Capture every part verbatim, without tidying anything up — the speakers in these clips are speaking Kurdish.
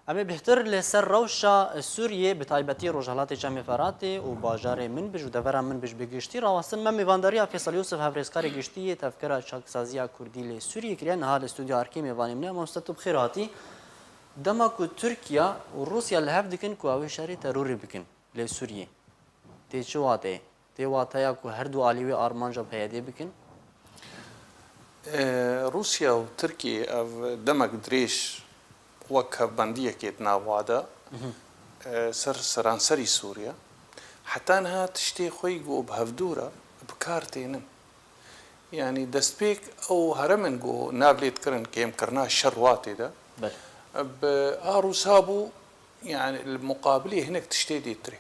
Em ê bêhtir li ser rewşa Sûriyê, bi taybetî Rojhelatê Çemê Feratê û bajarê Minbij û devera Minbij bi giştî rawestin. Me mêvandariya Fêsal Yûsif, hevrêzkarê giştî yê Tevkera Çaksaziya Kurdî li Sûriyê kiriye. Niha li stûdyoya erkê mêvanê min e. Mamoste, tu bi xêr hatî. Dema ku Tirkiye û Rûsya li hev dikin ku ew ê şerê terorê bikin li Sûriyê, tê çi wateyê? Tê wateya ku her du alî wê armanca P Y D bikin? E, Rûsya û Tirkiye ev demek dirêj wek hevbendiyekê di nava de, e, ser seranserî Sûriye. Heta niha tiştê xwe yî ku bi hevdû re bi kar tênin. Yanî destpêk ew herem in ku nav lê dikirin kêmkirina şer watê de. Belê. Bi a Rûsa bû, yanî li muqabilê hinek tiştê dê tirê.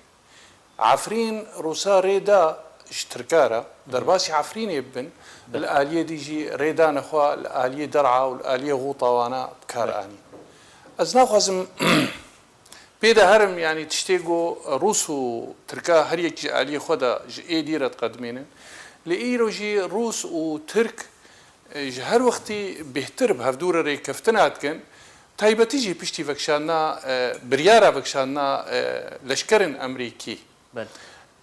Efrîn Rûsa rê da ji Tirka re, derbasî Efrînê bibin, li aliyê dî jî rê dane xwe li aliyê Der'a û li aliyê Xûta wana bi kar anî. Ez naxwazim pê de herim, yanî tiştê ku Rûs û Tirka her yek ji aliyê xwe de ji êdî re diqedimênin. Lê îro jî Rûs û Tirk e, ji her wextî bêhtir bi hevdû re rêkeftina dikin, taybetî jî piştî vekişandina, e, biryara vekişandina, e, leşkerên Amerîkî. Belê.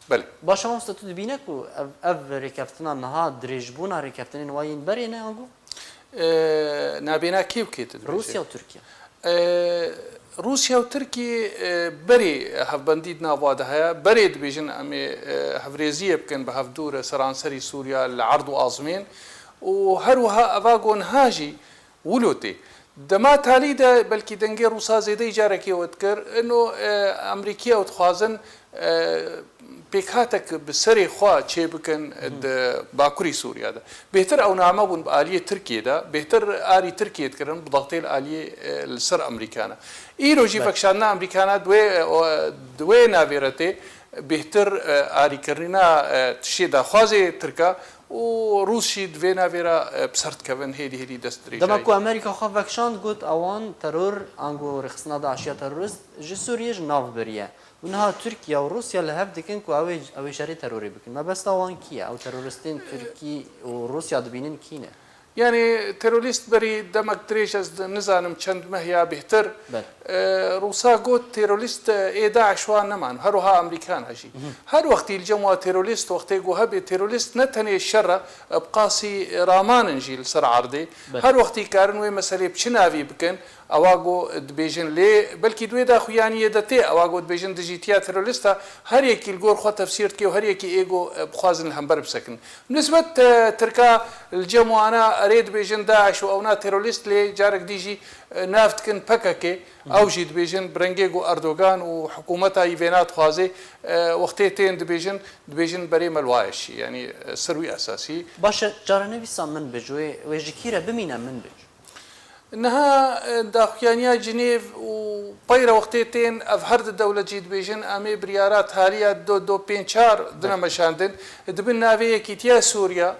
Belê. Baş e, mamoste, tu dibîne ku ev, ev rêkeftina niha dirêjbûna rêkeftinên wa yên berê ne, ango? E, nabêna kê û kê tu dibêjî? Rûsya û Tirkiye. E, Rûsya û Tirkî, e, berê hevbendî di nava de heye. Berê dibêjin em ê, e, hevrêziyê bikin bi hevdû re seranserî Sûriya li erd û azmên û her wiha eva ku niha jî wilo tê. Dema talî de belkî dengê Rûsa zêdeyî carekê we dikir, ino, e, Amerîkiya ew dixwazin, e, pêkhatek bi serê xwe çêbikin di Bakurî Sûriya de. Bêhtir ew name bûn bi aliyê Tirkiyê de, bêhtir arî Tirkiyê dikirin, bi dextê li aliyê, e, li ser Amerîka ne. Îro jî Belê. vekişandina Amerîkana di wê, e, o, di wê navê re tê, bêhtir, e, arîkirina, e, tiştê daxwazê Tirka û Rûs jî di vê navê re, e, bi ser dikevin, hêdî hêdî dest dirêjayî. Dema ku Amerîka xwe vekişand, got ewan teror, ango rêxistina DAIŞ ya terorist ji Sûriyê ji nav biriye. Û niha Tirkiye û Rûsya li hev dikin ku ew ê, ew ê şerê terorê bikin. Mebesta wan kî ye? Ew teroristên Tirkî û Rûsya dibînin kî ne? Yanî terorîst berî demek dirêj ez di-, nizanim çend meh ya bêhtir, Belê. e, Rûsa got terorîst, e, ê DAIŞ wan neman. Her wiha Amerîkana jî. Her wextî li cem wa terorîst, wextê ku hebê terorîst ne tenê şer e, bi qasî raman in jî li ser erdê. Belê. Her wextî karin wê meselê bi çi navî bikin, Ewa ku dibêjin lê, belkî di wê daxuyaniyê de tê, ewa ku dibêjin dijîtiya terorîsta, her yekî li gor xwe tefsîr dike û her yekî ê ku, e, bixwazin li hember bisekinin. Nisbet, e, Tirka li cem wana erê dibêjin DAIŞ û ewna terorîst lê carek dî jî, e, nav dikin P K K, ew jî dibêjin bi rengê ku Erdogan û hikûmeta yî vêna dixwazê, e, wextê tên dibêjin, dibêjin berê me li wa eşî, yanî, e, ser wî esasî. Baş e, çarenivîsa Minbic, wê, wê ji kî re bimîne Minbic? Niha, e, daxuyaniya Cinêv û peyre wextê tên ev her di dewlet jî dibêjin, em ê biryara taliya do do pênc çar dine meşandin, dibin navê Yekîtiya Sûriya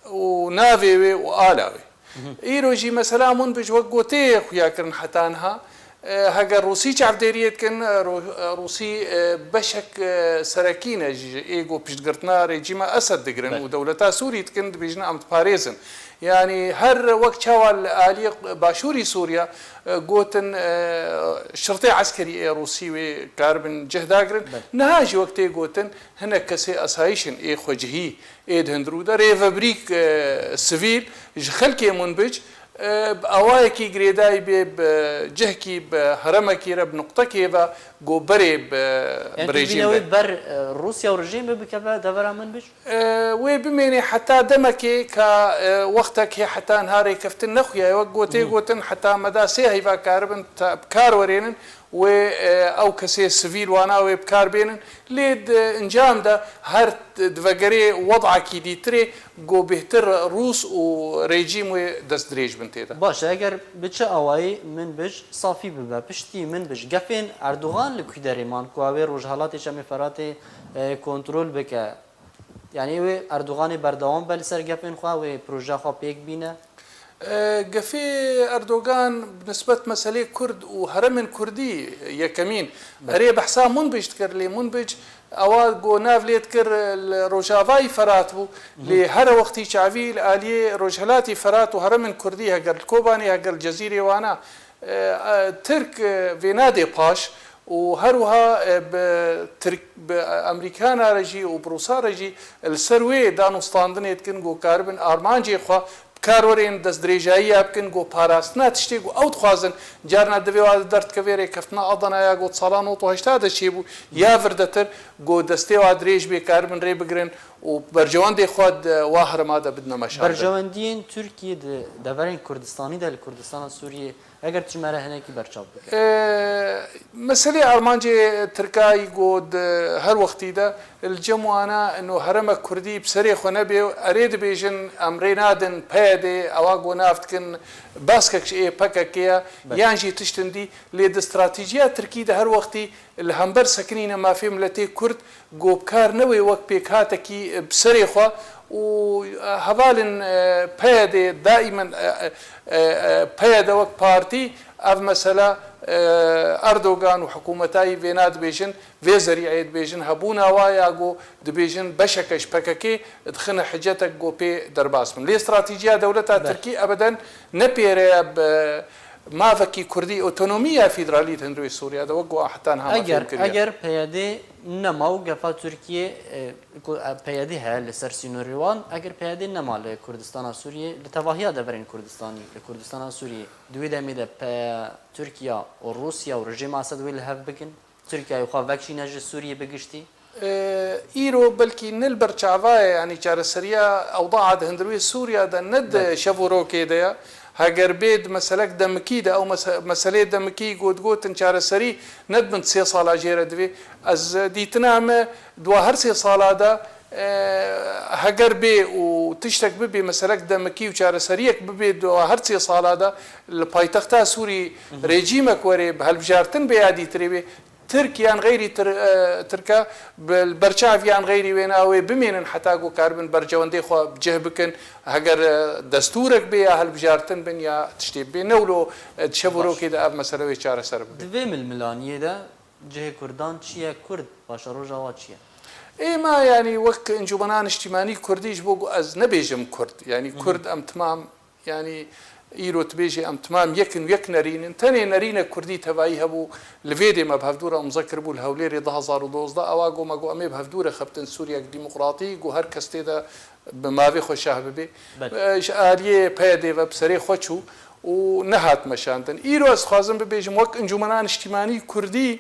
û navê wê û ala wê. Îro jî mesela Minbic wek gotê xuya kirin heta niha. E, heger Rûsî çavdêriyê dikin, e, Rû-, e, Rûsî, e, beşek, e, serekî ne ji ê ku piştgirtina rejîma Esed digirin Belê. û dewleta Sûrî dikin, dibêjin em diparêzin. Yanî her wek çawa li aliyê Başûrî Sûriya, e, gotin, e, şirtê eskerî ê Rûsî wê karibin cih dagirin. Belê. Niha jî wek tê gotin, hinek kesê esayîş in ê xwecihî, ê di hundirû de rêvebirîk, e, sivîl ji xelkê Minbic, e, bi awayekî girêdayî bê, bi cihkî, bi heremekî re, bi nuqtekê ve ku berê bi, Yanî bi tu rejîm dibîne be. wê ber, e, Rûsya û rejîm bikeve devera Minbic? E, wê bimênê heta demekê ka, e, wextek hê heta niha rêkeftin nexuyaye. Wek gotê Hı. gotin heta meda sê heyva karibin ta-, bi kar werênin, wê, e, ew kesê sivîl wana wê bi kar bênin. Lê di encam de her di vegerê wed'akî dîtirê ku bêhtir Rûs û rejîm wê destdirêj bin tê de. Baş e, eger bi çi awayî Minbic safî bibe, piştî Minbic gefên Erdogan li kû derê man ku ew ê Rojhelatê Çemê Feratê, e, kontrol bike, Yanî wê Erdoganê berdewam be li ser gefên xwe, wê projeya xwe pêk bîne? E, gefê Erdogan bi nisbet meselê Kurd û heremên Kurdî yekemîn. Belê. Erê behsa Munbic dikir, lê Munbic ewa ku nav lê dikir li Rojavayî Ferat bû. Hı hı. Lê her wextî çavî li aliyê Rojhelatî Ferat û heremên Kurdî, heger li Kobanê, heger li Cezîrê wana, e, e, Tirk, e, vê nadê paş û her wiha, e, bi Tirk, bi Amerîkana re jî û bi Rûsa re jî li ser wê danûstandinê dikin ku karibin armancê xwe bi kar werên destdirêjayiya bikin ku parastina tiştê ku ew dixwazin. Carna divê wa derdikeve rêkeftina Adana ya ku salan nod û heştad de çêbû ya virdetir ku destê wa dirêj bê karibin rê bigirin û berjewendê xwe di wa herêma de bidine meşandin. Berjewendiyên Tirkiyê di deverên Kurdistanî de li Kurdistana Sûriyê Eger tu ji me re hinekî berçav bike. Ee, meselê armancê Tirkayî got, e, her wextî de li cem wana ino herêma Kurdî bi serê xwe nebe, erê dibêjin em rê nadin P Y D, ewa got nav dikin baskek ji ê P K K ye, Belê. Yan jî tiştin dî, lê di stratejiya Tirkî de her wextî li hember sekinîna mafê miletê Kurd, ku bi kar newê wek pêkhatekî, e, bi serê xwe û, e, hevalên, e, P Y D daîmen, e, e, e, e, P Y D wek partî ev mesela, e, Erdogan û hikûmeta wî vêna dibêjin, vê zerîeyê dibêjin, hebûna wa ya ku dibêjin beşeke ji P K K dixine hicetek ku pê derbas bin. Lê stratejiya dewleta Tirkî ebeden ne pêre ye bi mavekî Kurdî, otonomî ya federalî di hundirê Sûriya de, wek ku heta niha me Eger, fêm kiriye. Eger P Y D nema û gefa Tirkiyê, e, ku, e, P Y D heye li ser sînorê wan, eger P Y D nema li Kurdistana Sûriyê, li tevahiya deverên Kurdistanî, li Kurdistana Sûriyê, di wê demê de P-, Tirkiya û Rûsya û rejîma Esed wê li hev bikin, Tirkiyeyê xwe vekişîne ji Sûriyê bi giştî? E, îro belkî ne li ber çava ye, yanî çareseriya ewdaa di hundirê Sûriya de ne di Belê. Şev û rokê de ye. Heger bê di meselek demikî de, ew mese-, meselê demikî got gotin çareserî ne di bin sê sala jê re divê. Ez, e, dîtina me di wa her sê sala de, e, heger bê û tiştek bibê, meselek demikî û çareseriyek bibê di wa her sê sala de li paytexta Sûrî Hı hı. rejîmek were bi helbijartin bê ya dîtirê bê, Tirk yan xeyrî Tir-, e, Tirka bi, li berçav yan xeyrî wêna wê bimênin heta ku karibin bercewendê xwe bi cih bikin. Heger, e, destûrek bê ya hilbijartin bin ya tiştê bê, ne wilo, e, di şev û Baş. rokê de ev mesele wê çareser bibe. Di vê milmilaniyê de cihê Kurdan çi ye? Kurd paşeroja wa çi ye? Êma, yanî, wek Encûmena Niştîmanî Kurdî, ji bo ku ez nebêjim Kurd, yanî, Hı hı. Kurd em timam Yanî îro tu bêjî em timam yek in û yek nerîn in. Tenê nerînek kurdî tevayî hebû. Li vê dê me bi hevdû re îmze kiribû li Hewlêrê du hezar û dozdeh. Ewa got, me got em ê bi hevdû re xebtin Sûriyek demokratî, got her kes tê de bi mavê xwe şah bibe. Belê. E, ji aliyê P Y D ve bi serê xwe çû û nehat meşandin. Îro ez dixwazim bibêjim wek Encûmena Niştîmanî Kurdî,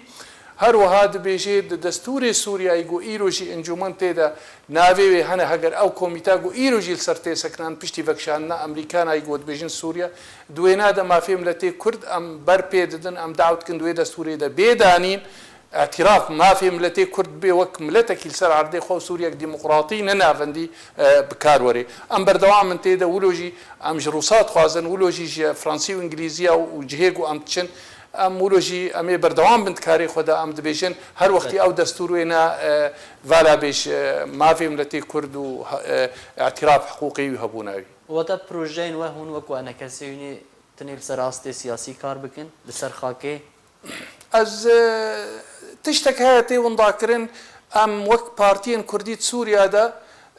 Her wiha dibêje, di destûrê Sûriyayê ku îro jî encûmen tê de navê wê hene, heger ew komîta ku îro jî li ser tê sekinan piştî vekişandina Amerîkanayê ku dibêjin Sûriya, di wêna de mafê miletê Kurd em ber pê didin, em daw dikin di wê destûrê de bê danîn, îtiraf mafê miletê Kurd bê wek miletekî li ser erdê xwe û Sûriyek demokratî ne navendî, e, bi kar were. Em berdewam in tê de, wilo jî em ji Rûsa dixwazin, wilo jî ji Fransî û Îngilîziya û cihê ku em diçin, Em wilo jî em ê berdewam bin di karê xwe de, em dibêjin her wextî Belê. ew destûr wê ne, e, vala bêj, e, mafê miletê Kurd û, e, îtiraf hiqûqê wî hebûna wî. Wate projeyên we hûn wekû enekesê hûn ê tenê li ser astê siyasî kar bikin, li ser xakê? Ez, e, tiştek heye tê windakirin, em wek partiyên Kurdî di Sûriya de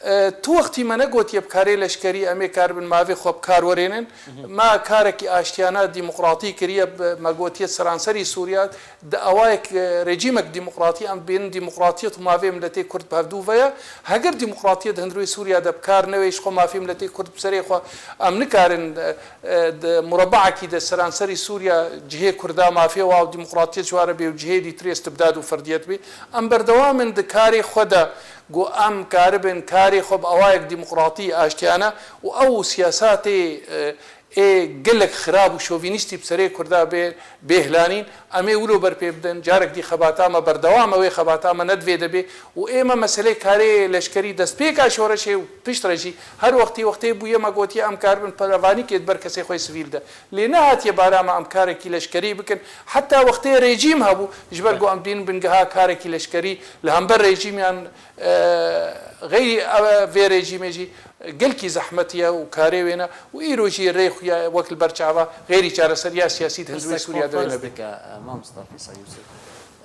E, tu wextî me negotiye bi karê leşkerî em ê karibin mavê xwe bi kar werênin. Mhm. Me karekî aştiyane demokratî kiriye, bi, me gotiye seranserî Sûriya di awayek, e, rejîmek demokratî em bênin demokratiyet û mavê miletê Kurd bi hevdû ve ye. Heger demokratiyet di hundirê Sûriya de bi kar newê ji xwe mafê miletê Kurd bi serê xwe em nikarin, e, e, di murebaekî de seranserî Sûriya cihê Kurda mafê wa û demokratiyet ji wa re bê û cihê dîtirê istibdad û ferdiyet bê. Em berdewam in di karê xwe de. Got, em karibin karê xwe bi awayek demokratî, aştiyane û ew siyasatê, e, ê gelek xirab û şovînîstî bi serê Kurda bê, bê hilanîn, em ê wilo berpê bidin. Carek dî xebata me berdewam e, wê xebata me ne di vê de bê û ê me meselê karê leşkerî destpêka şoreşê û piştre jî her wextî wextê bûye me gotiye em karibin perevanîkê di ber kesê xwe yê sivîl de. Lê nehatiye bara me em karekî leşkerî bikin. Heta wextê rejîm hebû, ji ber ku em dîn bingeha karekî leşkerî li hember rejîmiyan, e, xeyrî ev, vê rejîmê jî gelkî zehmetî ye û karê wê ne û îro jî rê xuya wek li ber çava xeyrî çareseriya siyasî di hundirê Sûriya de wê nebê. Dike, e, Mam Mustafa Îsa Yûsif.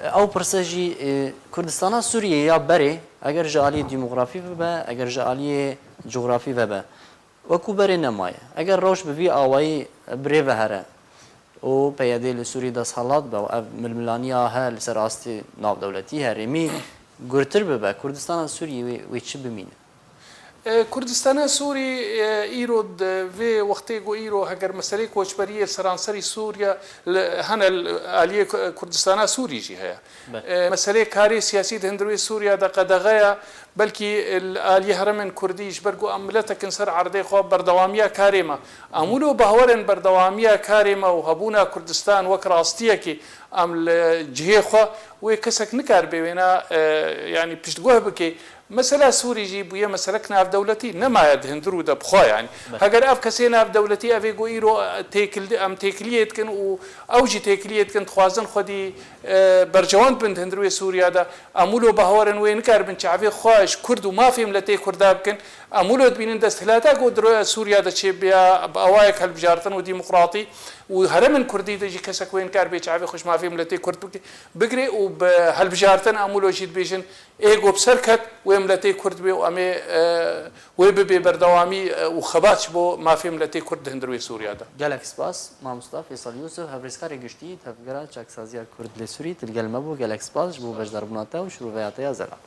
E, ew pirse jî, e, Kurdistana Sûriyê ya berê, eger ji aliyê demografî bibe, eger ji aliyê cografî vebe, Wekû berê nemaye. Eger rewş bi vî awayî bi rê ve here, û P Y D li Sûrî desthilat be û ev milmilaniya he li ser astê navdewletî, herêmî gurtir bibe, Kurdistana Sûriyê wê, wê çi bimîne? E, Kurdistana Sûrî, e, îro di vê wextê ku îro heger meselê koçberiyê li seranserî Sûriye li, hene li aliyê Ku-, Kurdistana Sûrî jî heye. Be. E, meselê karê siyasî di hundir wê Sûriye de qedexe ye, belkî li aliyê herêmên Kurdî ji ber ku em miletek in ser erdê xwe berdewamiya karê me. Em wilo behwer in berdewamiya karê me û hebûna Kurdistan wek rastiyekê em li cihê xwe wê kesek nikaribe wêna, e, yanî piştguh bike. Mesela Sûrî jî bûye meselek navdewletî, nemaye di hundir û de bi xwe yanî. Be. Heger ev kesê navdewletî ev ê ku îro têkil-, em têkiliyê dikin û ew jî têkiliyê dikin, dixwazin xwedî, e, bercewend bin di hundir wê Sûriya de. Em wilo behwer in wê nikaribin çavê xwe ji Kurd û mafê miletê Kurda bikin. Em wilo dibînin desthilata ku di ro-, Sûriya de çêbiya bi awayek hilbijartin û demokratî û herêmên Kurdî de jî kesek wê nikaribe çavê xwe ji mafê miletê Kurd bike, bigire û bi hilbijartin em wilo jî dibêjin, ê ku bi ser ket wê miletê Kurd bê û em ê, e, wê bibê berdewamî, e, û xebat ji bo mafê miletê Kurd di hundir wê Sûriya de. Gelek spas, mamosta Feysal Yûsif, hevrêzkarê giştî, tevgera çaksaziya Kurd li Sûrî, tu li gel me bû. Gelek spas ji bo beşdarbûna te û şiroveya te ya zelal.